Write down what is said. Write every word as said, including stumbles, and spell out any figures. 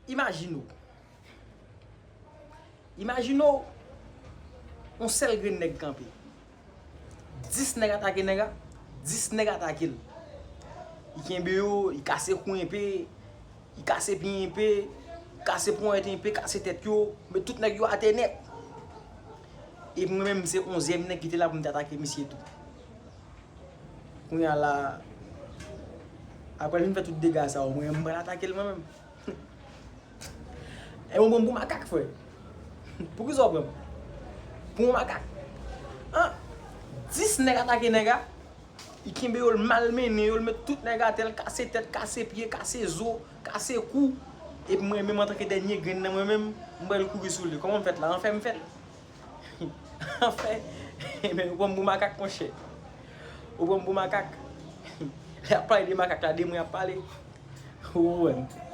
Imajine w. Imajine w, yon sèl grenn nèg kanpe. Dis nèg atake nèg la, dis nèg atake l. Li kenbe yo, li kase kou enpe, li kase pye enpe, kase ponyèt enpe, kase tèt yo, met tout nèg yo atè nèt. Epi mwen menm, se onzyèm nèg ki te la pou m te atake misye tou. Kounye a la, apre l fin fè tout dega sa yo, mwen menm, m pral atake l mwen menm. E mwen pran m pou makak, frè. Poukisa w pran m pou yon makak? An, dis nèg atake nèg la, li kenbe yo, l malmennen yo, l met tout nèg atè, l kase tèt, kase pye, kase zo, kase kou. Epi mwen menm, antanke dènye grenn nan mwen menm, m pral kouri sou li. Kòman m fèt la? Anfè m fèt. Anfè, men ou pran m pou makak, monchè. Ou pran m pou makak. Lè y ap pale de makak la, de mwen y ap pale. Ou konprann?